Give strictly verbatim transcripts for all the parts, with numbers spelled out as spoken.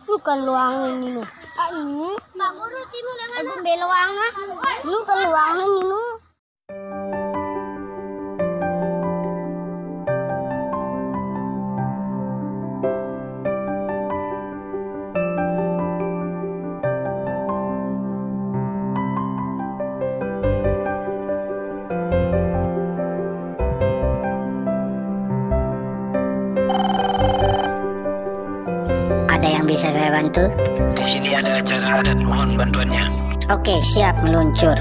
Lu keluang ini lu. Anu. Pak Guru, timun yang mana? Aku beloang ah. Lu keluang ini lu. Ada yang bisa saya bantu? Di sini ada acara adat, mohon bantuannya. Oke, siap, meluncur.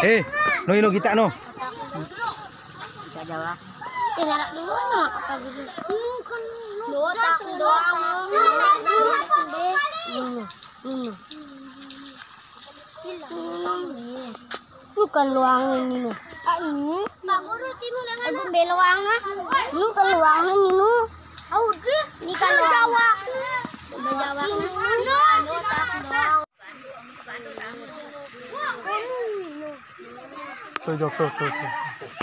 Eh, no, ino kita no. Jarak dulu no. Botak doang. Ini. Ini. Bukan luang ini no. Ah, ini. Pak Guru, timun yang mana? Aku beloang nah. Ini kan luang ini no. Ini kan luang. Jawa. Jawa. Botak doang. Tuh, Jok, tuh, tuh, tuh.